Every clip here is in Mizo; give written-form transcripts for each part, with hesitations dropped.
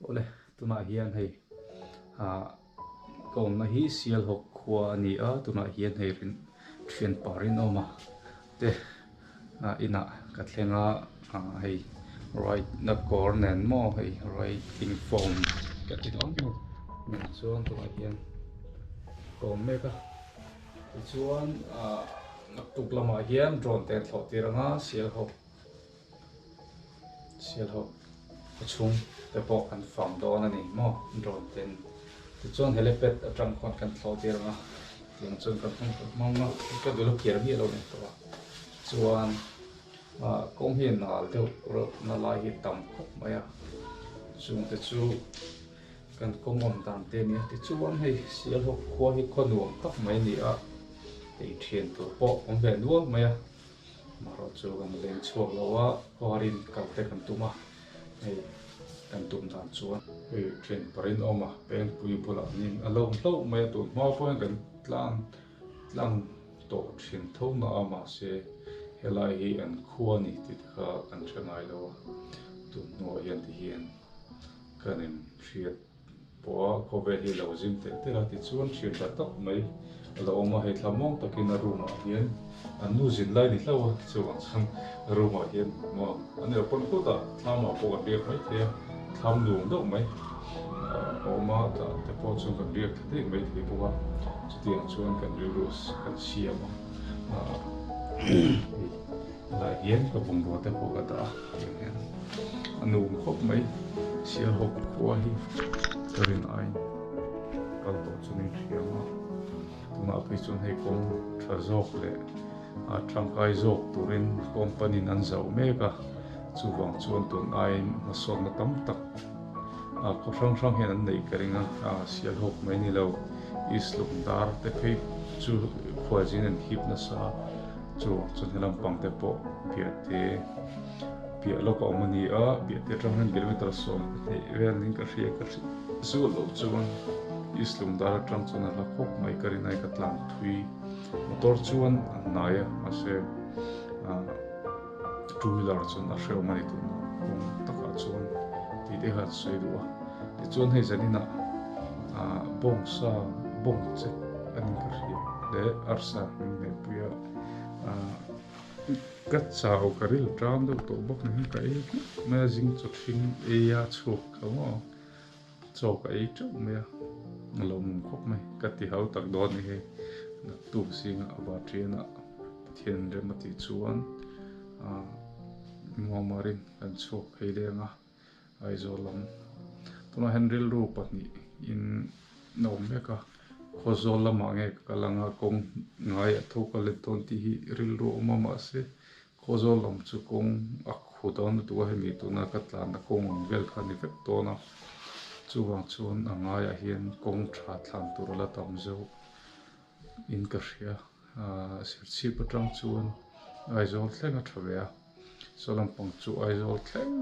Awle tunah hian hei ah ka awmna hi Sialhawk khua a ni a tunah hian hei rin thian pa rinawma te ah inah ka thleng a ah hei right na kawr nen maw hei writing form ka ti dawn nen chuan tunah hian ka awm mek a tichuan ah naktuk lamah hian drone te an thlawh tir ang a Sialhawk. Sialhawk a chhung te pawh kan fang dawn a ni maw drone ten tichuan helipad atang khawn kan thlawh tir ang a tiang chuan kan hmang tawh hmang a ka dul a kiar miah lo nen tawh a chuan ah kawng hi a nal deuh reuh na lai hi tam khawp mai a chung te chu kan kawng awm dan te a ni a tichuan hei Sialhawk khua hi khaw nuam tak mai a ni a hei thian tur pawh awm ve nual mai a. Marawh chu kan veng chhuak lo a, khuarin kal te kan tum a, hei kan tum dan chuan. Hei then parin a awm a, pengpui bulah nin a lo hlauh mai a, tun hma pawhin kan tlang tlang tawh thin tho na a, mahse helai hi an khua a ni tih te kha kan hre ngai lo a, tun hnuah hian ti hian kan inhriat. Pawh a khawvel hi lo zim telh telh a tichuan thian tha tak mai a lo awm a, hei thla muang takin a room ah hian an nu zin lai ni hlauh a chuvang chuan room ah hian maw an ilo pawn phut a thlam ah pawh kan riak mai thei a thlam nuam deuh mai a awm a tah te pawh chuan kan riak thla daih mai thei bawk a chutiang chuan kan rilru kan siam a hei. Helai hian ka bungrua te pawh ka dah a tiang hian a nuam khawp mai Sialhawk khua hi ka rin aiin kal tawh chu ni thiam a tunah phei chuan hei kawng tha zawk leh a tangkai zawk turin company in an zauh mek a chuvang chuan tun aiin hmasawnna tam tak a khaw hrang hrang hian an neih ka ring a Sialhawk mai ni lo East Lungdar te phei chu khualzin an hip nasa. Chu chuan he lampang te pawh Biate piah lawk a awm a ni a, Biate atang hian kilometer 12 vel niin ka hria ka hrilh zut loh chuan East Lungdar atang chuan a hla khawp mai ka rinai ka tlang thui motor chuan a hnai a mahse ah two wheeler chuan a hrehawm a ni tuna kawng takah chuan tih te kha an sawi duh a tichuan hei zaninah ah bawngsa bawng che a ni ka hria leh arsa min hmehpui a ah ka chau ka ril tan deuh tawh bawk ni hian ka ei hmuk mai a zing chaw hring ei a chhuak kha maw chaw ka ei teuh mai a a lo mum khawp mai ka ti hau tak dawn a ni hei naktuk zinga a vathian ah Pathian rem a tih chuan ah muangmarin kan chhuak phei leng a. Aizawl lam tunah hian rilru pahnihin a awm mek a Khawzawl lamah nge ka kal anga kawng ngai a tho ka let dawn tih hi rilru a awm a mahse Khawzawl lam chu kawng a khu dawn lutuk a hemi tuna ka tlanna kawng ang vel kha a ni vek dawn a chuvang chuan a ngaiah hian kawng tha thlan tur a la tam zeuh in ka hria ah Serchhip atang chuan Aizawl thleng a tha ve a. Saw lampang chu Aizawl thleng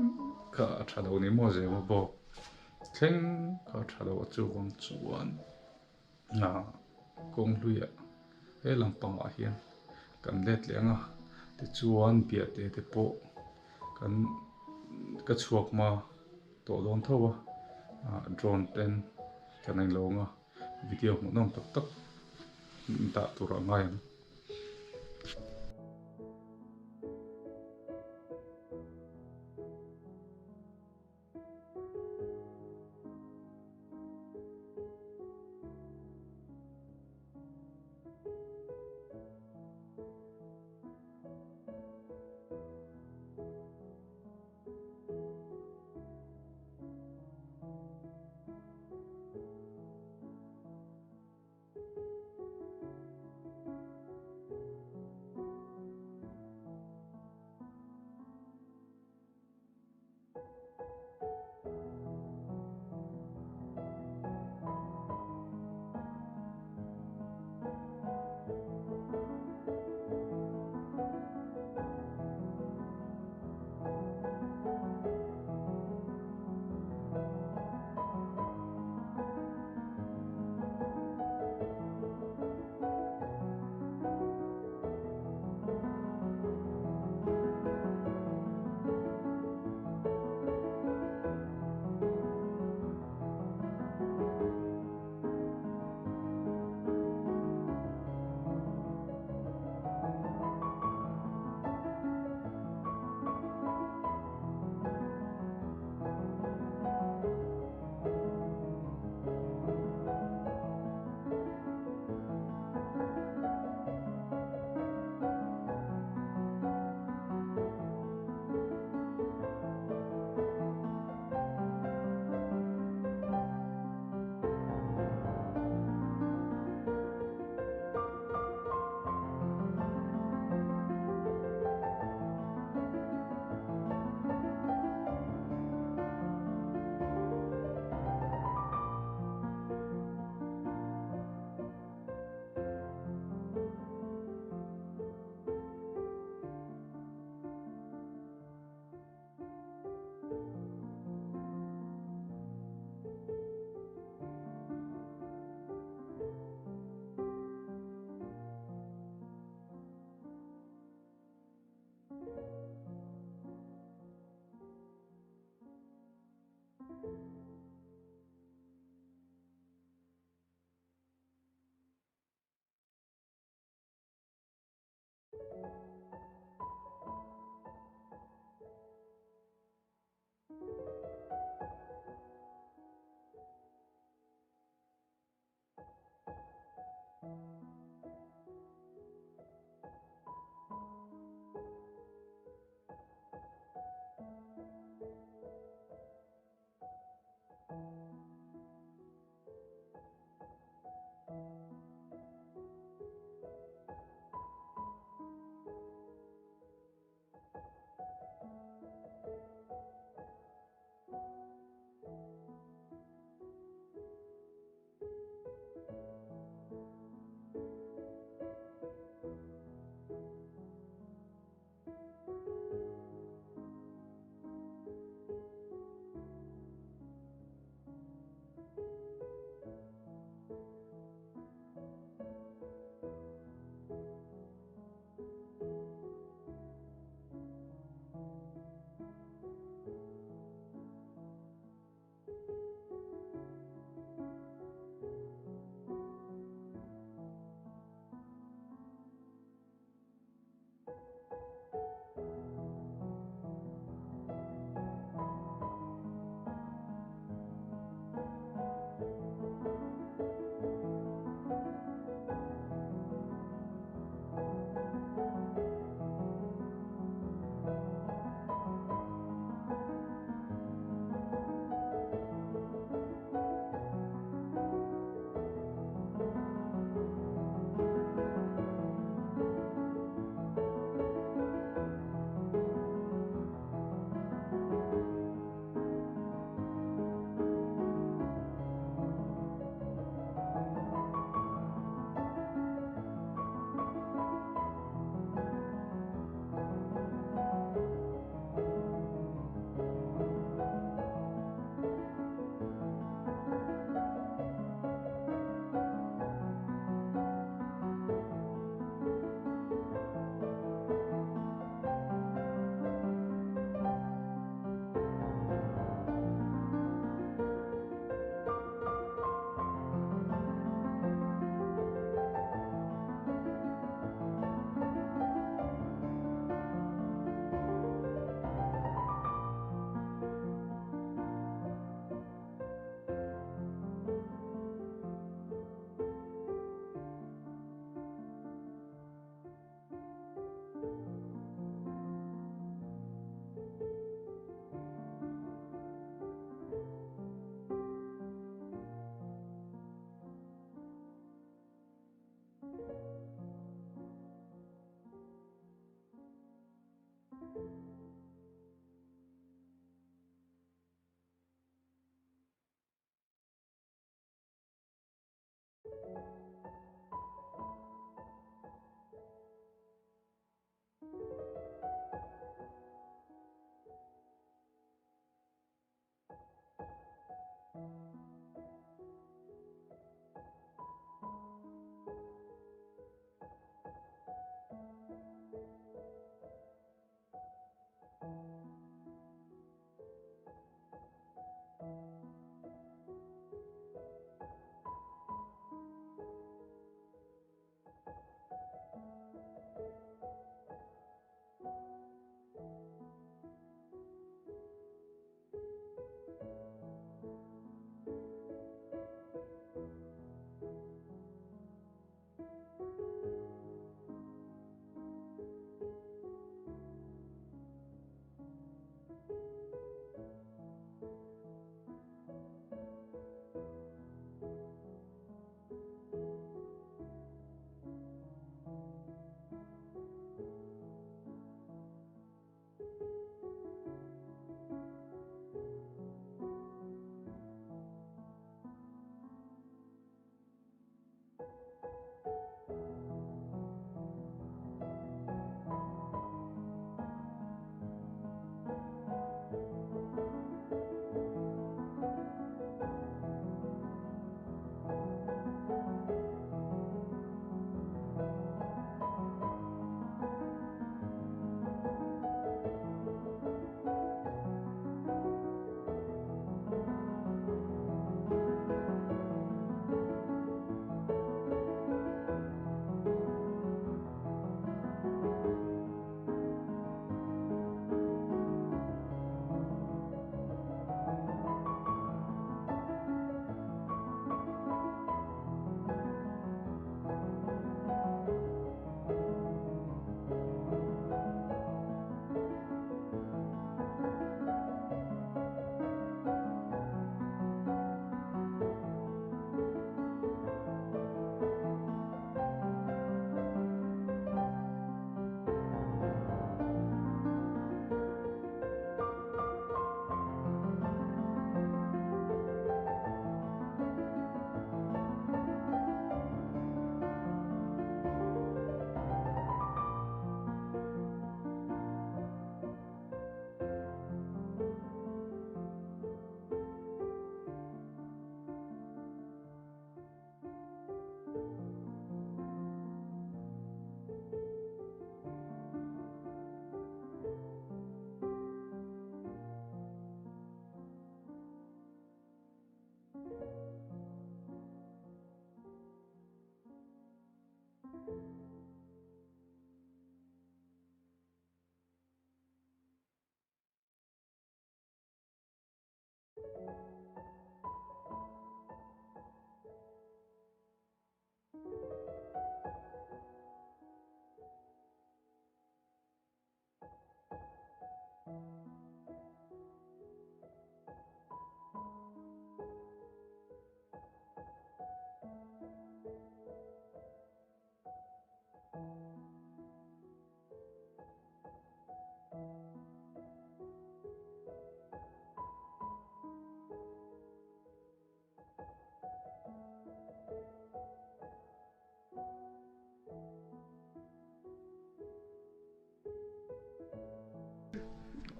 kha a tha lo ni maw Zema bawk thleng kha a tha lo a chuvang chuan ah kawng hluiah he lampangah hian kan let leh ang a tichuan biahte te pawh kan ka chhuak hma tawh dawn tho a ah drone ten kan englo ang a video hmuhnawm tak tak dah tur a ngai ang.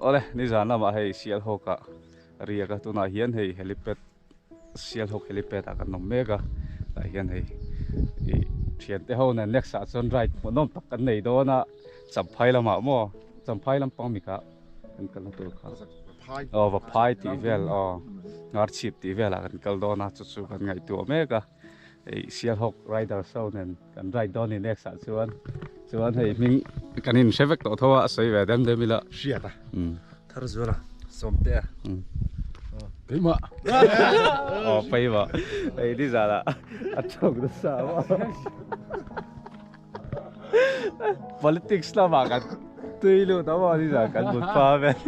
Awle nizan lamah hei Sialhawk ah riak a tunah hian hei helipad Sialhawk helipad ah kan awm mek a tah hian hei ih thiante ho nen next ah chuan ride hmuhnawm tak kan nei dawn a Champhai lamah maw Champhai lampang mikah kan kalna tur kha aw Vaphai tih vel aw Ngarchhip tih velah kan kal dawn a chu chu kan ngaihtuah mek a hei Sialhawk rider show nen kan ride dawn ni next ah chuan chuan hei hming kan in hre vek tawh tho a a sawi ve dem dem ila hriat a thar zual a sawmte a keimah aw keimah hei nizan ah a tawk nasa maw Politics lamah kan tui lut a maw nizan kan mut hma vel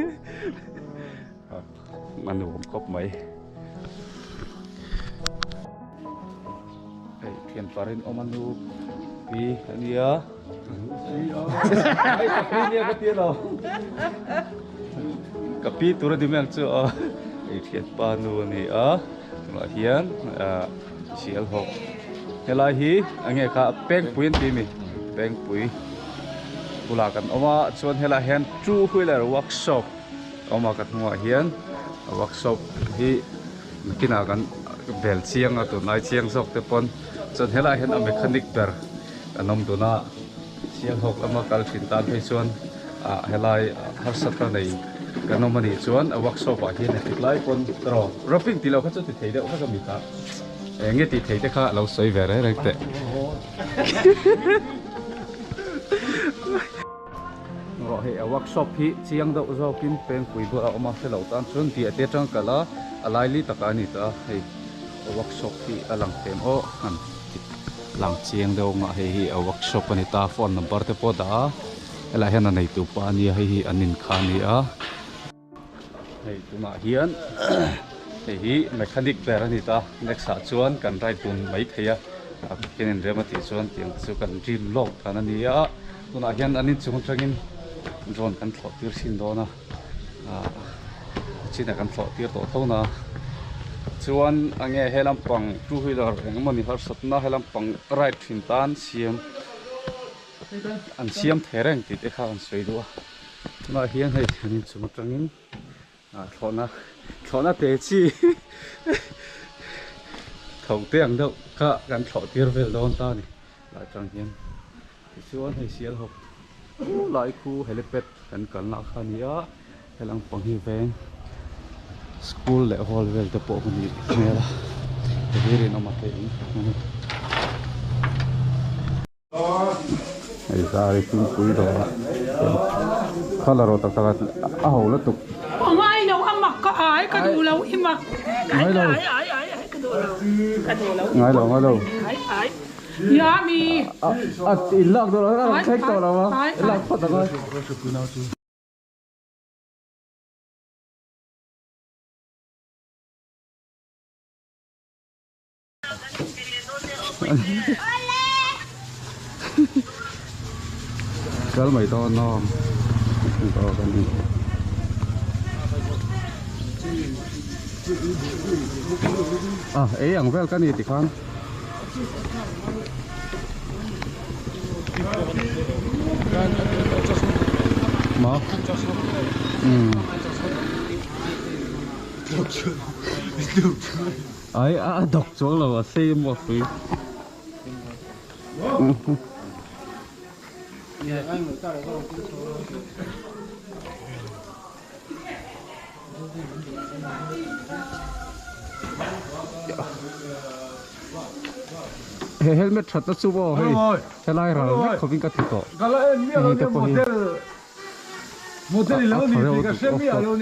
a nuam khawp mai. Hei thian parin awm a nu pi a nia. Hei ka pi nia ka ti lo. Ka pi tur a ni mai ang chu aw. Hei thian pa nu a ni a. Tunah hian Sialhawk helai hi eng nge kha Pengpui an ti a mi Pengpui bulah kan awm a chuan helai hian two wheeler workshop a awm a ka hnungah hian workshop hi nakinah kan bel chiang a tunlai chiang zawk te pawn chuan helai hian a mechanic ber kan awm dun a Sialhawk lama kal thin tan phei chuan ah helai harsatna nei kan awm anih chuan a workshop ah hian engtik lai pawn erawh roughing tih loh kha chu ti thei deuh vek a mi ta eng nge tih thei te kha lo sawi ve reng reng teh. Rawh hei a workshop hi chiang deuh zawkin pengpui bulah a awm a hrelo tan chuan biah te atang kal a a laili takah a ni ta a hei a workshop hi a lang them aw han lang chiang deuh ang a hei hi a workshop a ni ta phone number te pawh a dah a helaiah hian a neitu pa a nia hei hi an in kha a ni a. Hei tunah hian hei hi mechanic ber a ni ta next ah chuan kan ride dun mai thei a a hian in rem a tih chuan tiang chu kan dream lawk dan a ni a tunah hian an inchung atangin drone kan thlawh tir chhin dawn a ah a chinah kan thlawh tir tawh tho na chuan enge he lampang two wheeler eng emawni harsatna he lampang ride thin tan siam an siam thei reng tih te kha an sawi duh a. Tunah hian hei an inchung atangin ah thlawhna thlawhna te chi tho te ang deuh kha kan thlawh tir vel dawn ta a ni lai atang hian tichuan hei Sialhawk lai khu helipad kan kalna kha a ni a helang pang hi veng school leh hall vel te pawh a nih hmel a hei rinawm a theih ang a ni. Hei zai thingpui dawr a colour aw tak tak a ho lutuk. Ngai lo a mak ka ai ka duh lo i mak ai ai ai ai ai ka duh lo ka duh lo ngai lo ngai lo ai ai ya mi a in lak dawn a rawn thleng tawh lo a in lak phawt ang a. Kal mai dawn aw a ei ang vel ka ni tikhan maw umm. Ai a dawk chuang lo a sei maw pui. He helmet that na chu maw hei helai ral vek khawpin ka ti tawh. Heng te pawh hi a tha reuh lutuk off road.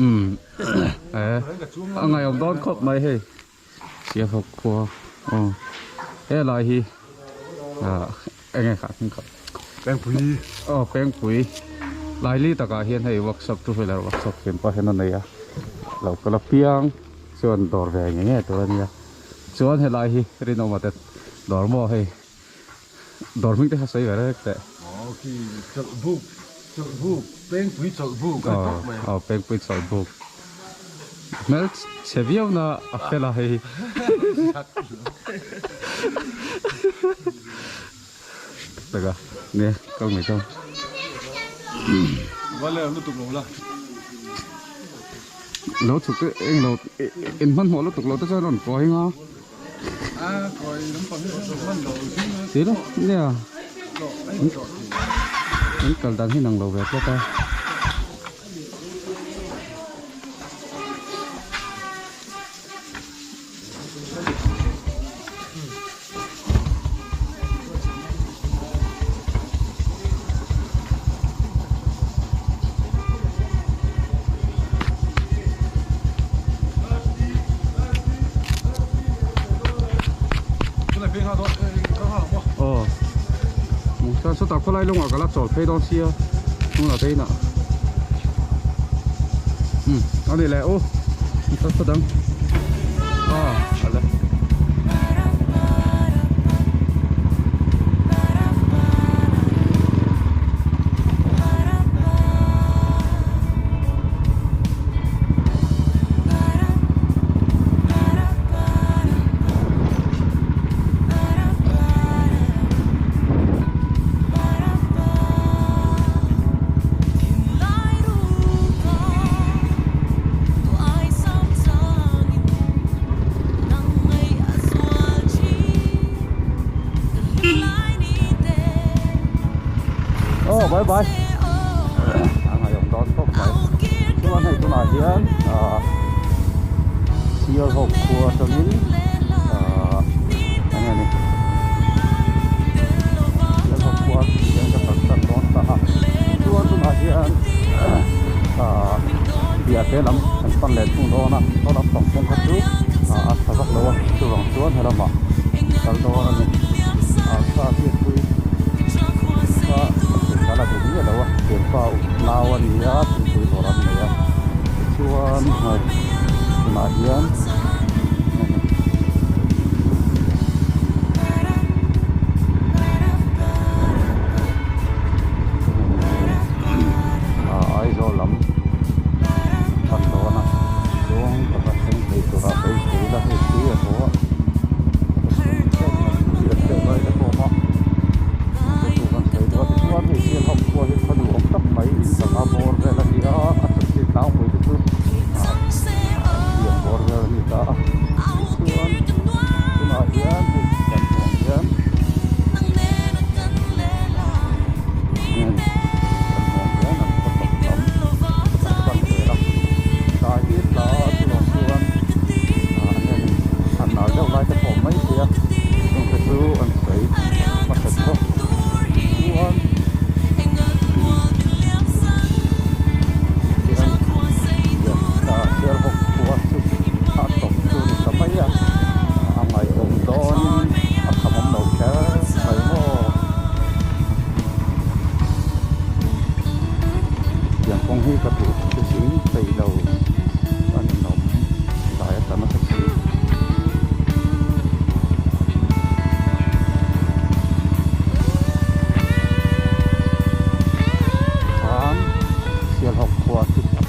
Umm eh a ngaihawm dawn khawp mai hei Sialhawk khua aw helai hi ah eng nge kha hming kha Pengpui aw Pengpui laili takah hian hei workshop two wheeler workshop siam pawh hian a nei a lo kal apiang chuan dawr ve ngei ngei tur a nia chuan helai hi rinawma te dawr maw hei. Dawr hming te kha sawi ve rek teh. Aw khi chawlhbuk chawlhbuk pengpui chawlhbuk a ni tawp mai a. Aw pengpui chawlhbuk. Hmel chhe viau na a fel a hei. taka nia kal mai tawng. Vale lutuk lo la. Lo chhuk te eng lo in hmanhmawh lutuk lo te chuan rawn kawi nga. A kawi lampang hi chuan hman lo zing a. Si lo nia. An kal dan hi nang lo ve tlat a. Aw chuan sawtah khawlai lawngah ka la chawl phei dawn sia tunah te inah umm a ni leh u saw dang aw a la. Oh bye bye a ngaihawm dawn khawp mai chuan hei tunah hian ah Sialhawk khua atangin ah eng nge ni Sialhawk khua hian ka kalsan dawn ta a chuan tunah hian ah biate lam kan pan leh thung dawn a saw lampang pawng kha chu ah a tha vak lo a chuvang chuan helamah kal dawn a ni ah thla hriatpui kha ka la duh miah lo a thianpa nau a ni a thingpui dawr an nei a tichuan hei tunah hian. Aizawl lam pan dawn a chuang taka thleng thei tura beisei la hei tui a haw a tichuan hei Sialhawk khua hi khaw duhawm tak mai in sangha bawr vel a ni a a chanchin tlangpui te chu siam bawr vel a ni ta a tichuan tunah hian hei kan hmuh ang hian kan hmuh ang hian an khaw tawp lam an pan zel a tlai hi tla a chulawng chuan ah eng nge ni han nal deuh lai te pawh mai thei a chung te chu an sawi hmasa bawk chuan Sialhawk khua chu a tawp chu ni ta mai a a ngaihawm dawnin a khamawm lo kher mai maw. Tiang kawng hi ka duh zing thei lo a ninawm dai a tla nasa si. Chuan Sialhawk khua chu a